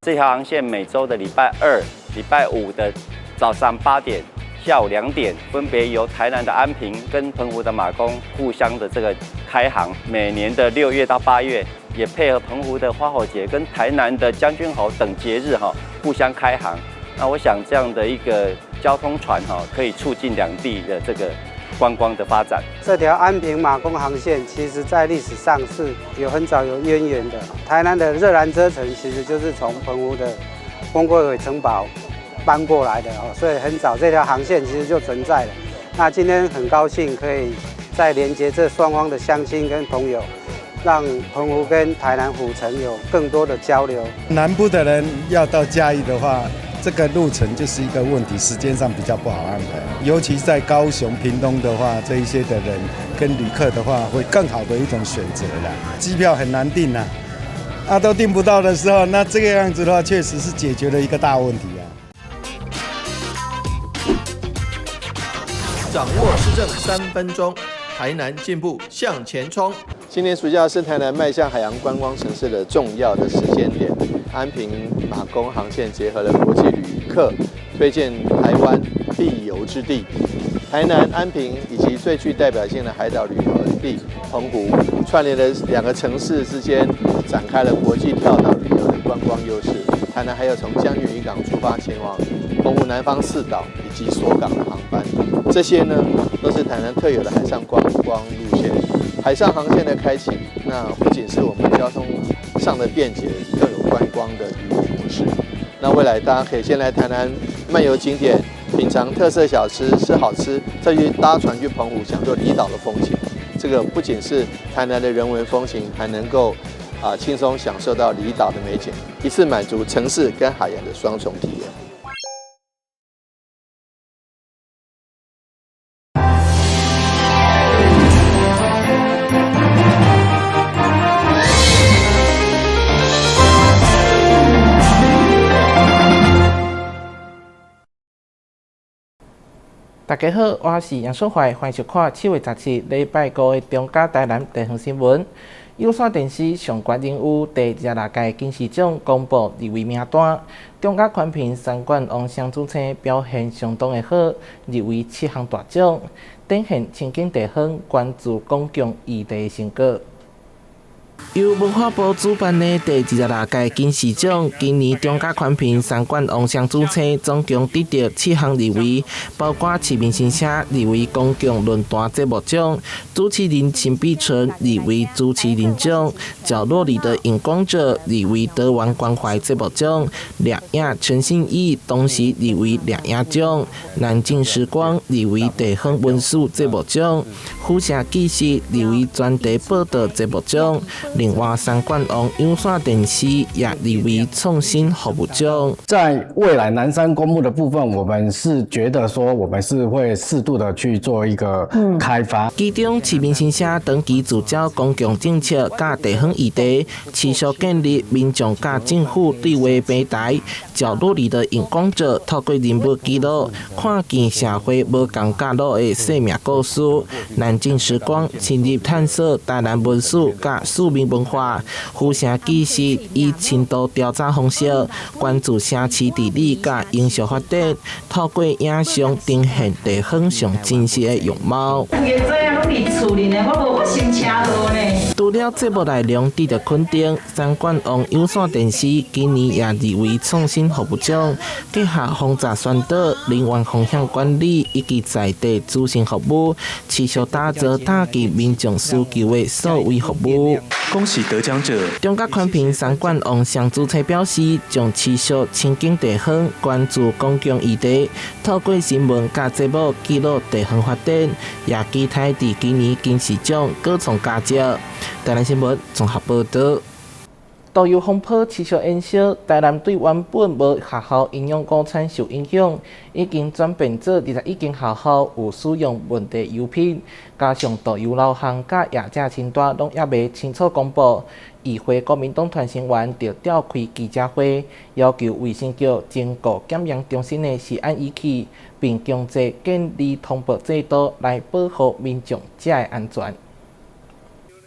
這條航線每週的禮拜二、禮拜五的早上8點、下午2點，分別由台南的安平跟澎湖的馬公互相的這個開航。每年的6月到8月，也配合澎湖的花火節跟台南的將軍猴等節日哈，互相開航。那我想這樣的一個交通船哈，可以促進兩地的這個觀光的發展。這條安平馬公航線，其實在歷史上是有很早有淵源的。台南的熱蘭遮城其實就是從澎湖的風櫃尾城堡搬過來的哦，所以很早這條航線其實就存在了。那今天很高興可以再連接這雙方的鄉親跟朋友，讓澎湖跟台南府城有更多的交流。南部的人要到嘉義的話，這個路程就是一個問題，時間上比較不好安排。尤其在高雄、屏東的話，這一些的人跟旅客的話，會更好的一種選擇啦。機票很難訂啊，啊都訂不到的時候，那這個樣子的話，確實是解決了一個大問題啊。掌握市政3分鐘，台南進步向前衝。今年暑假是台南邁向海洋觀光城市的重要的時間點。安平馬公航線結合了國際旅客推薦台灣必遊之地，台南安平以及最具代表性的海島旅遊地澎湖，串聯了兩個城市之間，展開了國際跳島旅遊的觀光優勢。台南還有從江運漁港出發前往澎湖南方四島以及鎖港的航班，這些呢都是台南特有的海上觀光路線。海上航線的開啟，那不僅是我們交通上的便捷，更有觀光的旅遊模式。那未來大家可以先來台南漫遊景點，品嘗特色小吃，吃好吃，再去搭船去澎湖，享受離島的風情。這個不僅是台南的人文風情，還能夠輕鬆享受到離島的美景，一次滿足城市跟海洋的雙重體驗。大家好，我是楊淑懷，歡迎收看7月17禮拜五的中嘉台南地方新聞。有線電視上懸人物第26屆金視獎公布入圍名單，中嘉寬頻三管王雙子星表現相當的好，入圍七項大獎，展現親近地方、關注公共議題的成果。由文化部主辦的第26屆金視獎，今年中嘉寬頻三冠王雙子星總共得著七項入圍，包括市民心聲入圍公共論壇節目獎，主持人陳碧純入圍主持人獎，角落裡的熒光者入圍德王關懷節目獎，掠影陳信義同時入圍掠影獎，南靖時光入圍地方文史節目獎，府城紀實入圍專題報導節目獎。另外，三冠王有線電視也入圍創新服務獎。在未來南山公墓的部分，我們是覺得說，我們是會適度的去做一個開發。其中，市民心聲長期聚焦公共政策佮地方議題，持續建立民眾佮政府對話平台。角落裡的熒光者透過人物記錄，看見社會無仝角落的生命故事。南靖時光深入探索台南文史佮庶民文化，府城紀實以深度調查方式，關注城市治理佮永續發展，透過影像呈現地方上真實的樣貌。除了節目內容得著肯定，三冠王有線電視今年也入圍創新服務獎，結合風閘宣導、能源風險管理以及在地資訊服務，持續打造貼近民眾需求的數位服務。恭喜得獎者！中嘉寬頻三冠王雙子星表示，將持續親近地方，關注公共議題，透過新聞佮節目記錄地方發展，也期待佇今年金視獎閣創佳績。台南新聞綜合報導。豆油風波持續延燒，台南對原本無學校營養午餐受影響，已經轉變做21間學校有使用問題油品，加上豆油流向佮業者清單攏猶未清楚公布，議會國民黨團成員就召開記者會，要求衛生局增購檢驗中心的食安儀器，並強制建立通報制度來保護民眾食的安全。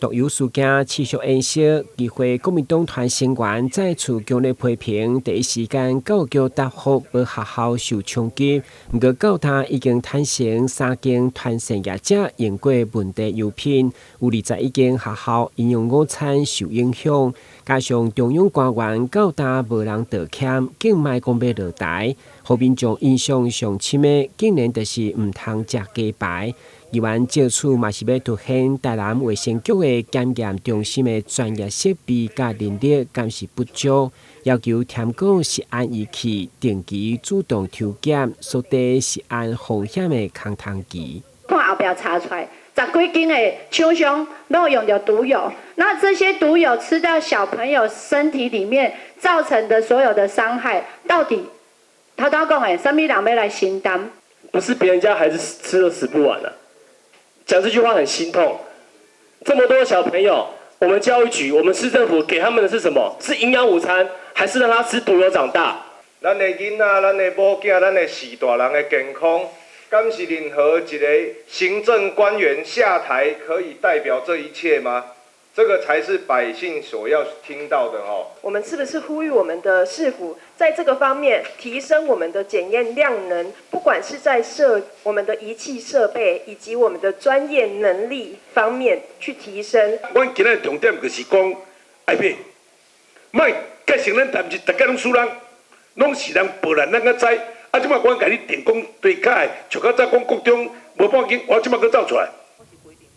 毒油事件持續延燒，議會國民黨團成員再次強烈批評，第一時間教育局答覆無學校受衝擊。毋過教大已經坦承三間團膳業者用過問題油品，有21間學校營養午餐受影響。加上中央官員教大無人道歉，更莫講欲落台，予民眾印象上深的，竟然就是毋通食雞排。議員借此嘛是欲凸顯台南衛生局的檢驗中心的專業設備佮人力，敢是不足，要求添購食安儀器，定期主動抽檢，縮短食安風險的空窗期。看後壁查出來，十幾間的廠商攏用著毒油，那這些毒油吃到小朋友身體裡面造成的所有的傷害，到底頭拄講的，啥物人欲來承擔？不是別人家孩子吃都吃不完了。講這句話很心痛，這麼多小朋友，我們教育局、我們市政府給他們的是什麼？是營養午餐，還是讓他吃毒油長大？咱的囡仔、咱的某囝、咱的序大人的健康，敢是任何一個行政官員下台可以代表這一切嗎？這個才是百姓所要聽到的哦。我們是不是呼籲我們的市府在這個方面提升我們的檢驗量能？不管是在設我們的儀器設備以及我們的專業能力方面去提升。阮今仔重點就是講，愛買，莫結成咱逐日逐家攏輸人，攏是人報咱，咱才知。啊，這擺阮共你定講對卡的，像較早講國中無半斤，我這擺閣走出來。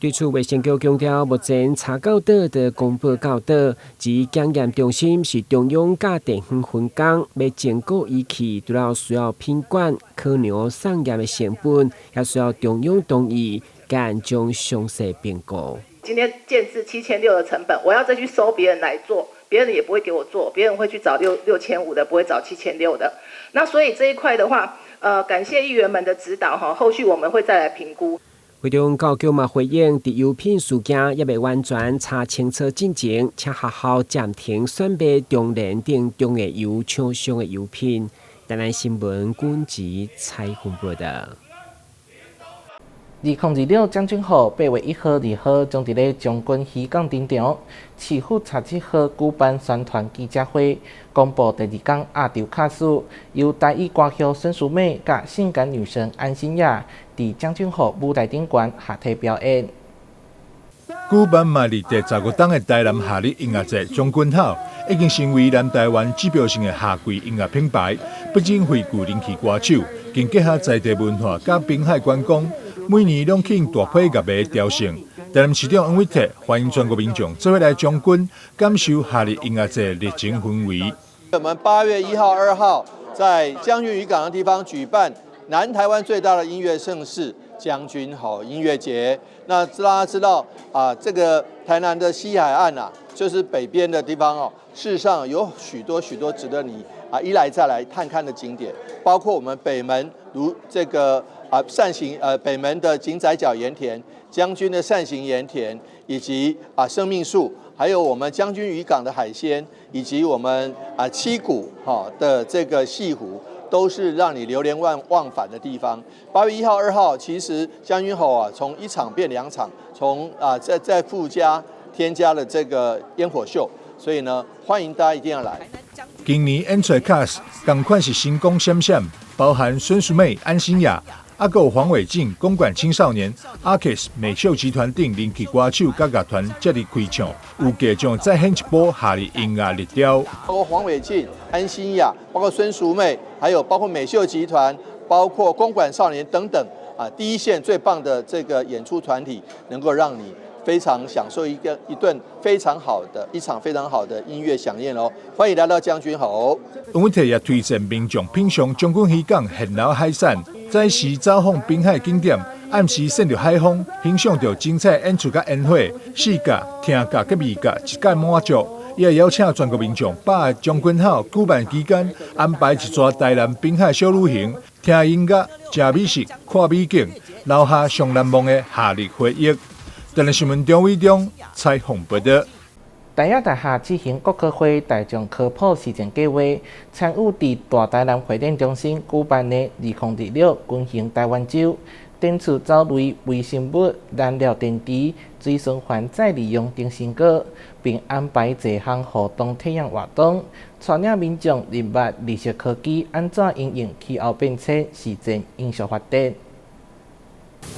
對此，衛生局強調，目前查到佗就公布到佗，至於檢驗中心是中央佮地方分工，欲增購儀器，除了需要品管、考量送驗的成本，也需要中央同意，佮將詳細評估。今天建置7600的成本，我要再去收別人來做，別人也不會給我做，別人會去找6500的，不會找7600的。那所以這一塊的話，感謝議員們的指導哈，後續我們會再來評估。會中教育局嘛回應，佇油品事件猶未完全查清楚進前，請學校暫停選買中聯等中下游廠商的油品。台南新聞軍籍採訪報道。2026將軍號8月1號、2號將佇咧將軍漁港登場，市府27號舉辦宣傳記者會，公布第二工壓軸卡司，由台語歌后孫淑媚佮性感女神安心亞佇將軍號舞台頂懸合體表演。舉辦嘛佇第15冬的台南夏日音樂節將軍號，已經成為南台灣指標性的夏季音樂品牌，不僅匯聚人氣歌手，更結合在地文化佮濱海觀光。每年攏吸引大批樂迷朝聖。台南市長黃偉哲歡迎全國民眾做伙來將軍，感受夏日音樂節熱情氛圍。我們8月1號、2號在將軍漁港的地方舉辦南台灣最大的音樂盛事將軍吼音樂節。那大家知道啊，這個台南的西海岸啊，就是北邊的地方哦。事實上有許多許多值得你啊一來再來探看的景點，包括我們北門如這個。啊，扇形北門的井仔腳鹽田，將軍的扇形鹽田，以及啊生命樹，還有我們將軍漁港的海鮮，以及我們啊七股哈的這個潟湖，都是讓你流連忘返的地方。8月1號、2號，其實將軍吼啊，從一場變兩場，從啊再附加添加了這個煙火秀，所以呢，歡迎大家一定要來。今年演出卡司仝款是星光閃閃，包含孫淑媚、安心亞。啊，閣有黃偉晉、公館青少年、阿 Kiss、美秀集團等人氣歌手佮樂團接力開唱，預計將再掀一波夏日音樂熱潮。包括黃偉晉、安心亞，包括孫淑媚，還有包括美秀集團，包括公館少年等等啊，第一線最棒的這個演出團體，能夠讓你非常享受一頓非常好的一場非常好的音樂饗宴哦！歡迎來到將軍吼。黃偉哲也推薦民眾品嘗將軍漁港現撈海產，早時走訪濱海景點，暗時乘著海風，欣賞著精彩演出佮煙火，視覺、聽覺佮味覺一概滿足。伊也邀請全國民眾把握將軍吼舉辦期間，安排一逝台南濱海小旅行，聽音樂、食美食、看美景，留下上難忘的夏日回憶。台南新聞張偉中採訪報道。大雅大廈執行國科會大眾科普實踐計畫，參與佇大台南會展中心舉辦的2026軍行台灣週，展出藻類、微生物、燃料電池、水循環再利用等成果，並安排濟項互動體驗活動，帶領民眾認捌綠色科技按怎應用氣候變遷，實踐永續發展。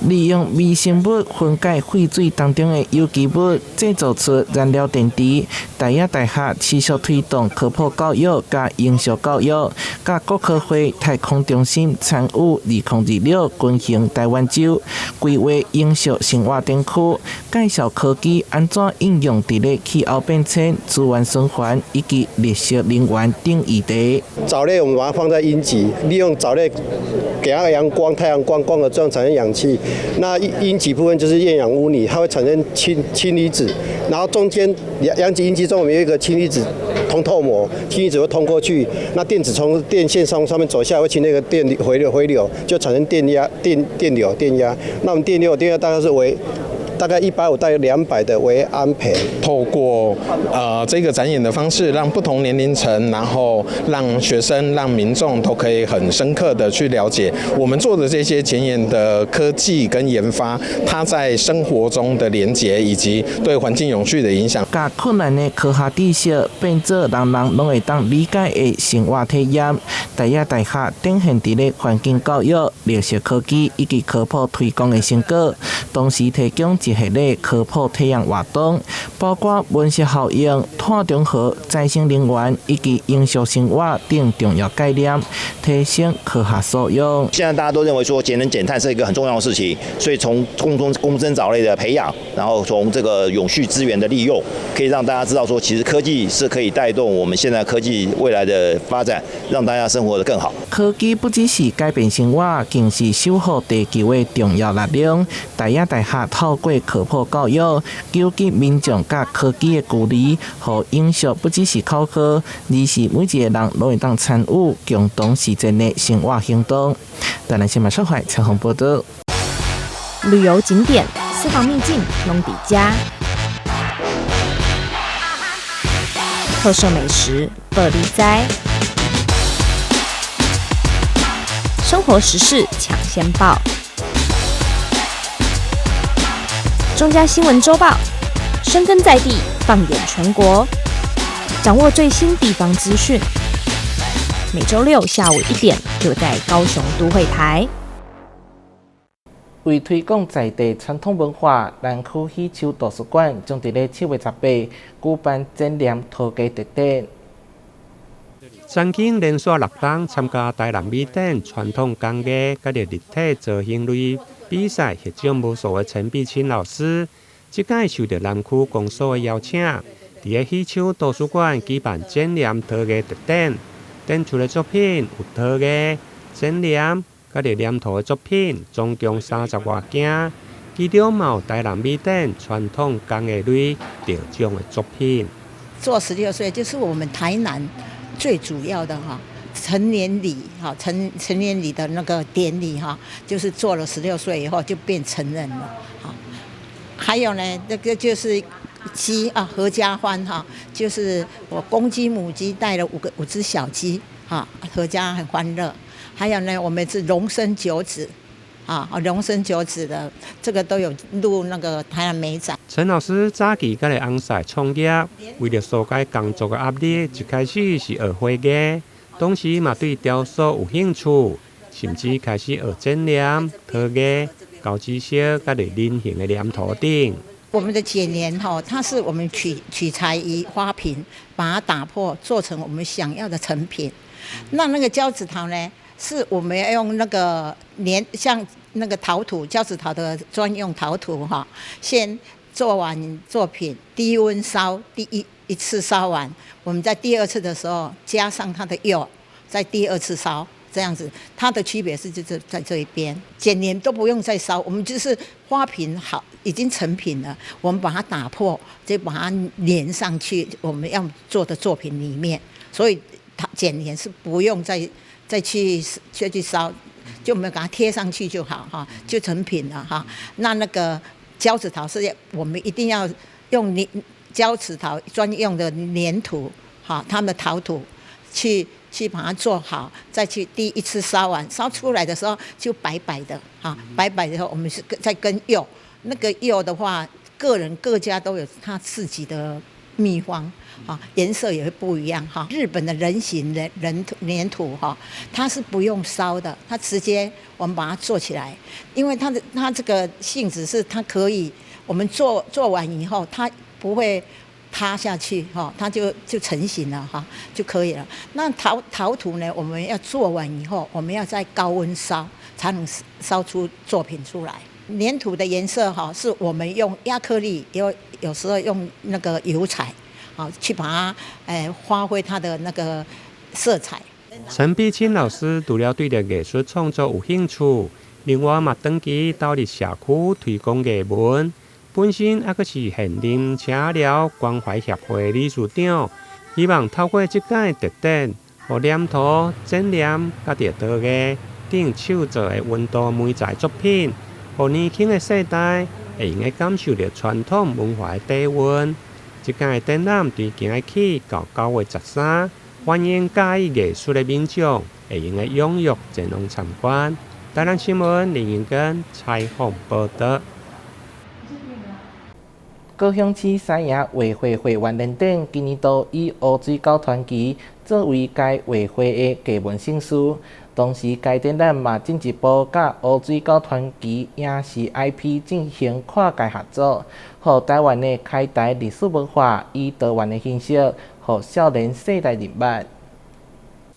利用微生物分解廢水當中的有機物，製造出燃料電池。大雅大學持續推動科普教育佮永續教育，佮國科會太空中心參與2026軍行台灣週，規劃永續生活展區，介紹科技按怎應用佇咧氣候變遷、資源循環以及綠色能源等議題。藻類我們把它放在陰極，利用藻類給它陽光、太陽光光合作用產生氧氣。那陰極部分就是厭氧污泥，它會產生氫離子，然後中間陽極陰極中我們有一個氫離子通透膜，氫離子會通過去，那電子從電線上面走下來，會經那個電回流，就產生電壓、電流、電壓。那我們電流電壓大概是為大概150到200的微安培。透過這個展演的方式，讓不同年齡層，然後讓學生、讓民眾都可以很深刻的去了解我們做的這些前沿的科技跟研發，它在生活中的連結以及對環境永續的影響。共困難的科學知識變做人人攏會當理解的生活體驗。大雅大學展現佇咧環境教育、綠色科技以及科普推廣的成果，同時提供一系列科普體驗活動，包括溫室效應、碳中和、再生能源以及永續生活等重要概念，提升科學素養。現在大家都認為說節能減碳是一個很重要的事情，所以從共生藻類的培養，然後從這個永續資源的利用，可以讓大家知道說，其實科技是可以帶動我們現在科技未來的發展，讓大家生活得更好。科技不只是改變生活，更是守護地球的重要力量。大雅大學透過科普教育，糾結民眾佮科技的距離，予永續不只是口號，而是每一個人攏會當參與，共同實踐的生活行動。台南新聞小懷採訪報道。旅遊景點、私房秘境，攏佇遮；特色美食，報你知；生活時事搶先報。中嘉新聞週報，深耕在地，放眼全國，掌握最新地方資訊。每週六下午1點，就在高雄都會台。為推廣在地傳統文化，南區喜秋圖書館將佇咧7月18舉辦剪黏陶藝特展。曾經連續六冬參加台南美展傳統工藝佮立體造型類比賽獲獎無數的陳碧清老師，這擺受著南區公所的邀請，佇个喜秋圖書館舉辦剪黏陶藝特展，展出的作品有陶藝、剪黏、佮黏土的作品，總共30外件，其中嘛有台南美展傳統工藝類得獎的作品。做16歲就是我們台南最主要的哈成年禮哈成年禮的那個典禮哈，就是做了十六歲以後就變成人了。還有呢，這個就是雞啊，合家歡哈，就是我公雞母雞帶了五隻小雞哈，合家很歡樂。還有呢，我們是龍生九子啊，龍生九子的這個都有入那個台南美展。陳老師早期佮翁婿創業，為著紓解工作的壓力，一開始是學花藝，同時嘛對雕塑有興趣，甚至開始學剪黏、陶藝、膠紙色佮人形的黏土等。我們的剪黏哈，它是我們取材於花瓶，把它打破，做成我們想要的成品。那個膠紙陶呢，是我們要用那個粘，像那個陶土，膠紙陶的專用陶土哈，先做完作品，低溫燒，第一次燒完，我們在第二次的時候加上它的釉，再第二次燒，這樣子，它的區別是就是在這一邊，剪黏都不用再燒，我們就是花瓶好已經成品了，我們把它打破，就把它粘上去我們要做的作品裡面，所以它剪黏是不用再去燒，就我們給它貼上去就好哈，就成品了哈。那個膠紙陶是我們一定要用粘膠紙陶專用的粘土，哈，他們的陶土去去把它做好，再去第一次燒完，燒出來的時候就白白的，哈，白白的時候我們是再跟釉，那個釉的話，個人各家都有他自己的秘方，啊，顏色也會不一樣哈。日本的人形的人黏土哈，它是不用燒的，它直接我們把它做起來，因為它的它這個性質是它可以，我們做完以後，它不會塌下去哈，它就成型了哈，就可以了。那陶土呢，我們要做完以後，我們要在高溫燒，才能燒出作品出來。黏土的顏色哈，是我們用亞克力，有時候用那個油彩，啊，去把它發揮它的那個色彩。陳碧清老師除了對著藝術創作有興趣，另外嘛長期投入社區推廣藝文，本身猶閣是現任車寮關懷協會理事長，希望透過這屆特展，予黏土、剪黏佮著陶藝等手作的溫度媒材作品，予年輕的世代會用得感受著傳統文化的底蘊。這屆展覽對今日起到9月13，歡迎佮意藝術的民眾會用得踴躍前往參觀。台南新聞林英根採訪報導。高雄市西營畫會會員聯展今年度以烏水溝傳奇作為該畫會的藝文盛事，同時該展覽嘛進一步佮烏水溝傳奇影視 IP 進行跨界合作，予台灣的開台歷史文化以多元的形式，予少年世代認捌。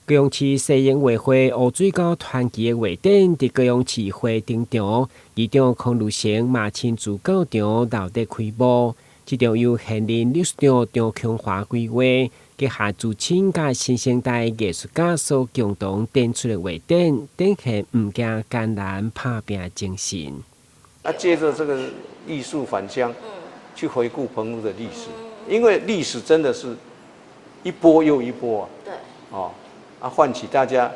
高雄市西營畫會烏水溝傳奇的畫展，佇高雄市花燈場，議長康如成嘛親自到場熱烈開幕。這場由現任理事長張瓊華規劃，結合資深佮新生代藝術家所共同展出的畫展，展現毋驚艱難拍拚的精神。啊，借著這個藝術返鄉，去回顧澎湖的歷史，因為歷史真的是一波又一波啊。對。哦。啊，喚起大家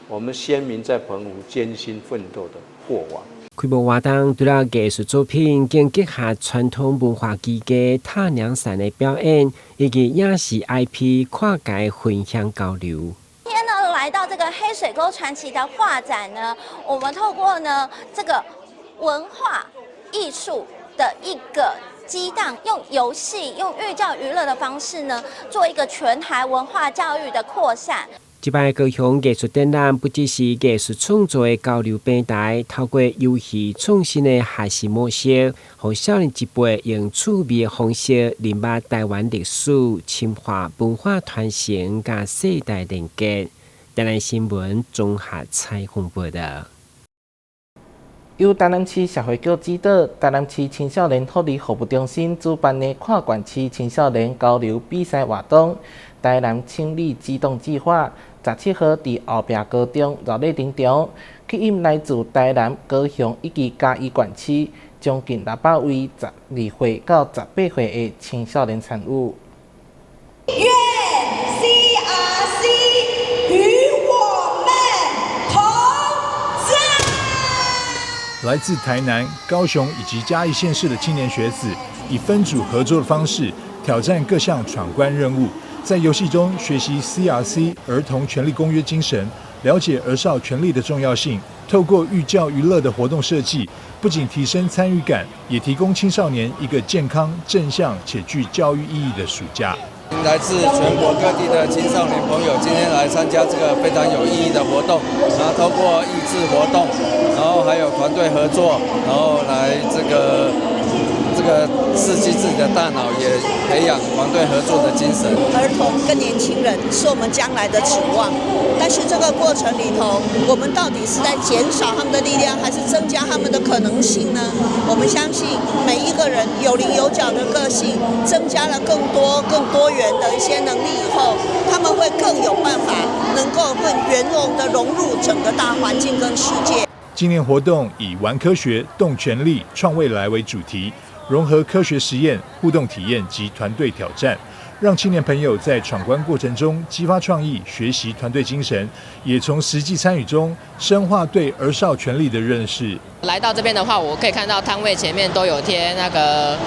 我們先民在澎湖艱辛奮鬥的過往。開幕活動除了藝術作品，更結合傳統文化技藝踏娘傘的表演，以及影視 IP 跨界分享交流。今天呢，來到這個黑水溝傳奇的畫展呢，我們透過呢這個文化藝術的一個激盪，用遊戲、用寓教於樂的方式呢，做一個全台文化教育的擴散。這擺高雄藝術展覽不只是藝術創作的交流平台，透過遊戲創新的學習模式，予少年一輩用趣味的方式認捌台灣歷史、深化文化傳承佮世代連結。台南新聞綜合採訪報導。由台南市社會局指導，台南市青少年福利服務中心主辦的跨縣市青少年交流比賽活動——台南青力機動計劃，17號佇後壁高中熱烈登場，吸引來自台南、高雄以及嘉義縣市將近600位12歲到18歲的青少年參與。願 CRC 與我們同在。來自台南、高雄以及嘉義縣市的青年學子，以分組合作的方式挑戰各項闖關任務，在遊戲中學習 CRC 兒童權利公約精神，了解兒少權利的重要性。透過寓教於樂的活動設計，不僅提升參與感，也提供青少年一個健康、正向且具教育意義的暑假。來自全國各地的青少年朋友今天來參加這個非常有意義的活動，然後透過益智活動，然後還有團隊合作，然後來這個刺激自己的大腦，也培養團隊合作的精神。兒童跟年輕人是我們將來的指望，但是這個過程裡頭，我們到底是在減少他們的力量，還是增加他們的可能性呢？我們相信每一個人有稜有角的個性，增加了更多更多元的一些能力以後，他們會更有辦法能夠更圓融的融入整個大環境跟世界。今年活動以玩科學、動全力、創未來為主題，融合科學實驗、互動體驗及團隊挑戰，讓青年朋友在闖關過程中激發創意、學習團隊精神，也從實際參與中深化對兒少權利的認識。來到這邊的話，我可以看到攤位前面都有貼那個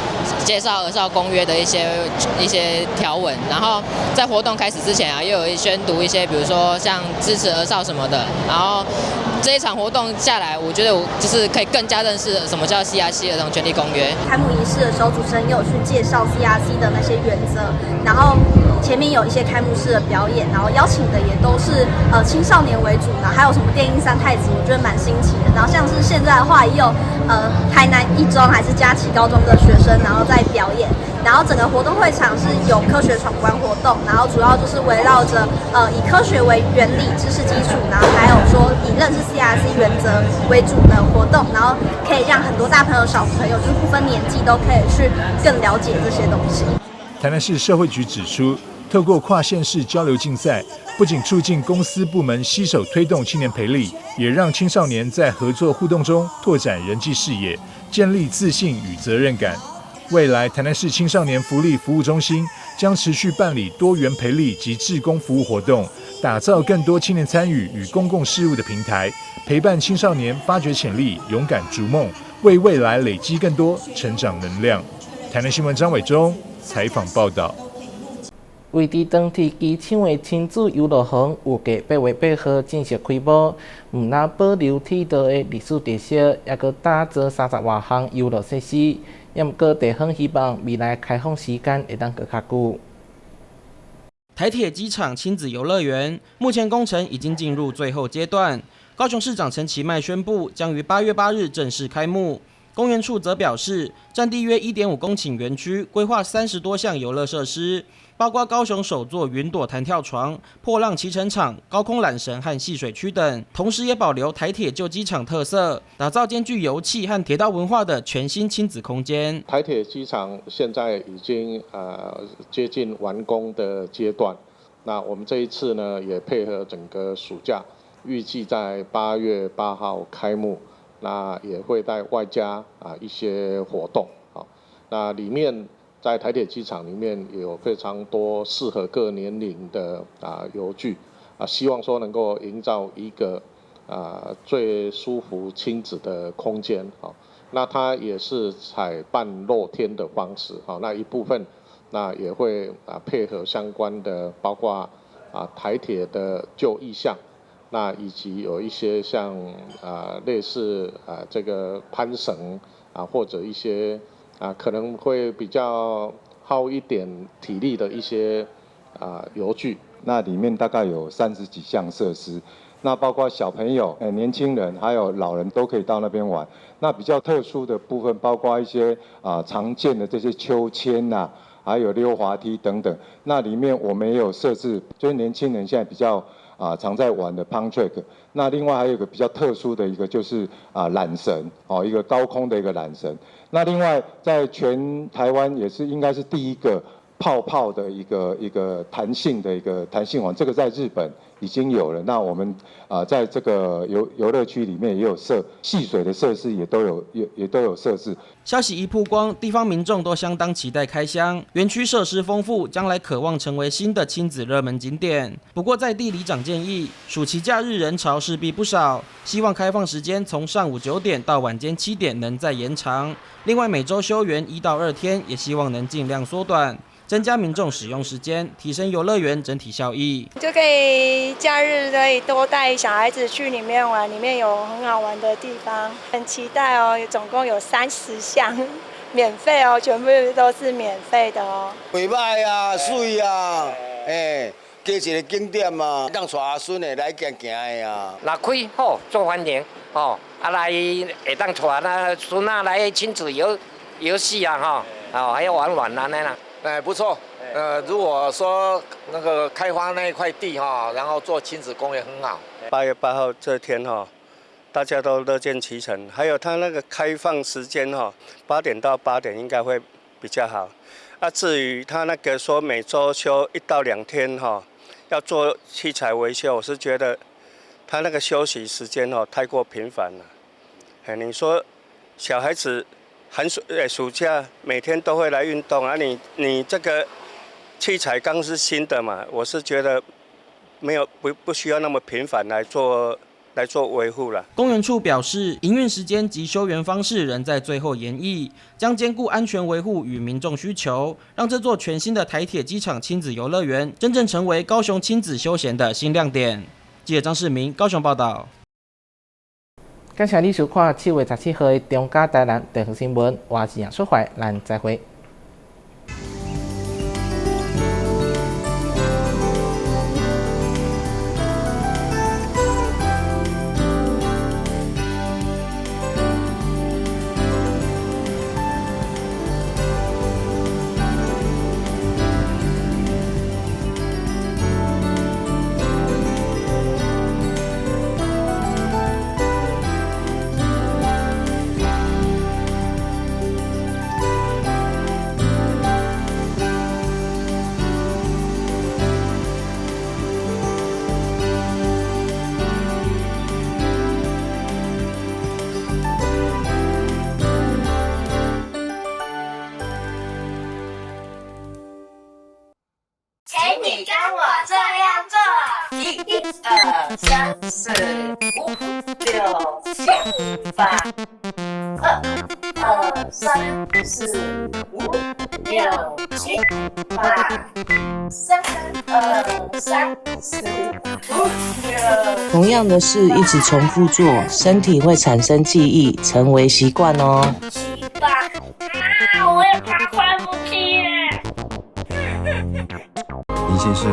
介紹兒少公約的一些條文，然後在活動開始之前啊，又有宣讀一些，比如說像支持兒少什麼的。然後這一場活動下來，我覺得我就是可以更加認識什麼叫 CRC 兒童權利公約。開幕儀式的時候，主持人有去介紹 CRC 的那些原則，然後前面有一些開幕式的表演，然後邀請的也都是青少年為主的，還有什麼電音三太子，我覺得蠻新奇的。然後像是現在的話，也有台南一中還是嘉義高中的學生，然後在表演。然後整個活動會場是有科學闖關活動，然後主要就是圍繞著以科學為原理、知識基礎，然後還有說以認識 CRC 原則為主的活動，然後可以讓很多大朋友、小朋友，就是不分年紀都可以去更了解這些東西。台南市社會局指出，透過跨縣市交流競賽，不僅促進公私部門攜手推動青年培力，也讓青少年在合作互動中拓展人際視野，建立自信與責任感。未來，台南市青少年福利服務中心將持續辦理多元培力及志工服務活動，打造更多青年參與與公共事務的平台，陪伴青少年發掘潛力，勇敢逐夢，為未來累積更多成長能量。台南新聞張偉忠採訪報道。位佇長鐵機場的親子遊樂園，預計8月8號正式開幕。毋但保留鐵道的歷史特色，猶閣打造30外項遊樂設施。猶毋過地方希望未來開放時間會當閣較久。台鐵機場親子遊樂園目前工程已經進入最後階段。高雄市長陳其邁宣布，將於8月8日正式開幕。公園處則表示，佔地約1.5公頃園區，規劃30多項遊樂設施，包括高雄首座雲朵彈跳床、破浪騎乘場、高空纜繩和戲水區等，同時也保留台鐵舊機場特色，打造兼具遊憩和鐵道文化的全新親子空間。台鐵機場現在已經接近完工的階段，那我們這一次呢，也配合整個暑假，預計在8月8號開幕。那也會帶外加一些活動，好，那裡面在台鐵機場裡面有非常多適合各年齡的遊具，希望說能夠營造一個最舒服親子的空間，好，那它也是採半露天的方式，好，那一部分那也會配合相關的，包括台鐵的舊意象。那以及有一些像類似這個攀繩或者一些可能會比較耗一點體力的一些遊具。那裡面大概有30幾項設施，那包括小朋友、年輕人還有老人都可以到那邊玩。那比較特殊的部分，包括一些常見的這些秋千吶，還有溜滑梯等等。那裡面我們也有設置，就是年輕人現在比較常在玩的 pump track。那另外還有一個比較特殊的一個就是纜繩哦，一個高空的一個纜繩。那另外在全台灣也是應該是第一個泡泡的一個彈性的一個彈性網，這個在日本已經有了。那我們在這個遊樂區裡面也有設戲水的設施，也都有設置。消息一曝光，地方民眾都相當期待開箱。園區設施豐富，將來可望成為新的親子熱門景點。不過，在地里長建議，暑期假日人潮勢必不少，希望開放時間從上午9點到晚間7點能再延長。另外，每週休園1到2天，也希望能盡量縮短。增加民眾使用時間，提升遊樂園整體效益。就可以假日可以多帶小孩子去裡面玩，裡面有很好玩的地方，很期待哦。總共有30項，免費哦，全部都是免費的哦。袂䆀啊，媠啊，加一個景點啊，當帶阿孫的來行行的啊。若開好，做歡迎哦，來會當帶那孫仔來親子遊戲啊，吼，哦，還要玩玩按呢啦。哎，不錯，如果說那個開發那一塊地哈，然後做親子公園很好。 8月8號這天哈，大家都樂見其成。還有他那個開放時間哈，8點到8點應該會比較好。啊，至於他那個說每週休1到2天哈，要做器材維修，我是覺得他那個休息時間哦太過頻繁了。哎，你說小孩子寒暑暑假每天都會來運動啊，你這個器材剛是新的嘛，我是覺得沒有不需要那麼頻繁來做維護了。公園處表示，營運時間及休園方式仍在最後研議，將兼顧安全維護與民眾需求，讓這座全新的台鐵機場親子遊樂園真正成為高雄親子休閒的新亮點。記者張世明高雄報道。感謝你收看7月17號的中嘉台南地方新聞，我是楊淑懷，咱再會。你跟我這樣做，1、2、3、4、5、6、7、8，2、2、3、4、5、6、7、8，3、2、3、4、5、6。同樣的事一直重複做，身體會產生記憶，成為習慣哦。7、8，啊，我也怕換不起耶。林先生，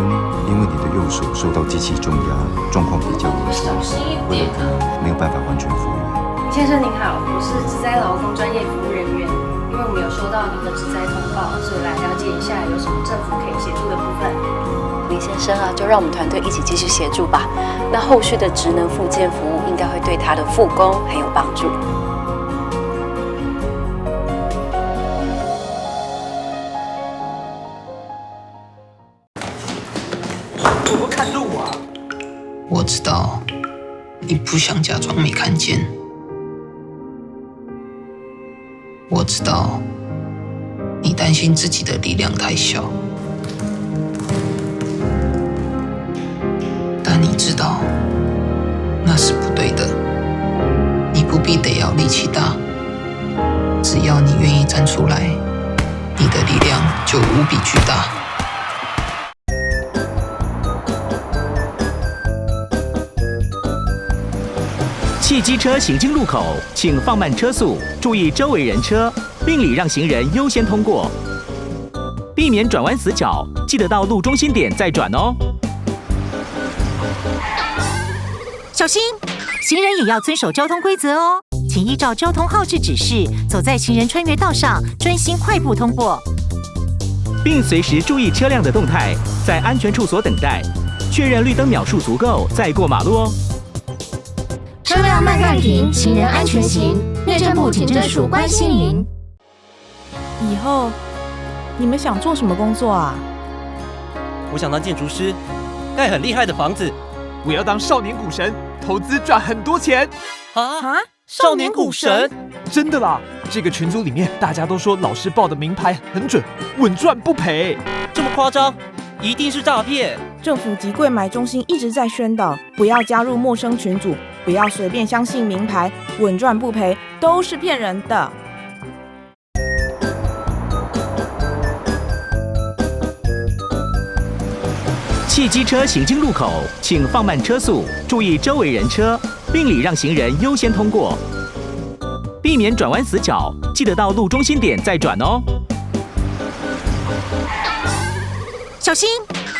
因為你的右手受到機器重壓，狀況比較嚴重，為了可能沒有辦法完全復原。林先生您好，我是職災勞工專業服務人員，因為我們有收到您的職災通報，所以來了解一下有什麼政府可以協助的部分。林先生啊，就讓我們團隊一起繼續協助吧。那後續的職能復健服務應該會對他的復工很有幫助。我知道你不想假裝沒看見，我知道你擔心自己的力量太小，但你知道那是不對的。你不必得要力氣大，只要你願意站出來，你的力量就無比巨大。汽機車行經路口，請放慢車速，注意周圍人車，並禮讓行人優先通過，避免轉彎死角。記得到路中心點再轉哦。小心，行人也要遵守交通規則哦，請依照交通號誌指示，走在行人穿越道上，專心快步通過，並隨時注意車輛的動態，在安全處所等待，確認綠燈秒數足夠再過馬路哦。車輛慢慢停，行人安全行。內政部警政署關心您。以後你們想做什麼工作啊？我想當建築師，蓋很厲害的房子。我要當少年股神，投資賺很多錢。啊！少年股神？真的啦！這個群組裡面大家都說老師報的名牌很準，穩賺不賠。這麼誇張？一定是詐騙！政府及櫃買中心一直在宣導，不要加入陌生群組，不要隨便相信名牌，穩賺不賠都是騙人的。汽機車行經路口，請放慢車速，注意周圍人車，並禮讓行人優先通過，避免轉彎死角。記得到路中心點再轉哦。小心，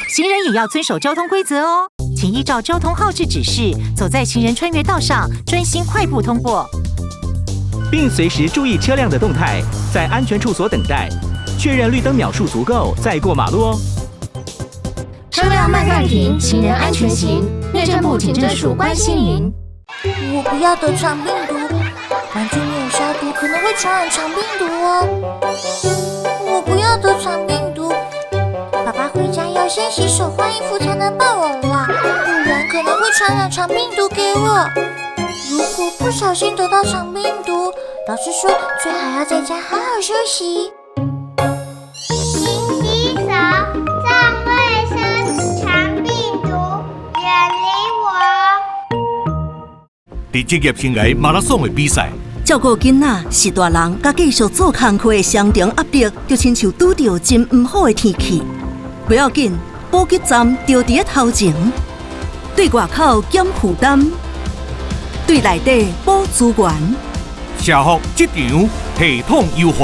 行人也要遵守交通規則哦，請依照交通號誌指示，走在行人穿越道上，專心快步通過，並隨時注意車輛的動態，在安全處所等待，確認綠燈秒數足夠再過馬路哦。車輛慢慢停，行人安全行。內政部警政署關心您。我不要得腸病毒，玩具沒有消毒可能會傳染腸病毒哦。我不要得腸病毒。爸爸回家要先洗手換衣服才能抱我啦，不然可能會傳染腸病毒給我。如果不小心得到腸病毒，老師說最好要在家好好休息。勤洗手，佇職業生涯馬拉松的比賽。照顧囡仔是大人佮繼續做工課的雙重壓力，就親像拄著真毋好的天氣。無要緊，補給站就佇咧頭前，對外口減負擔，對內底補資源。社福職場系統優化。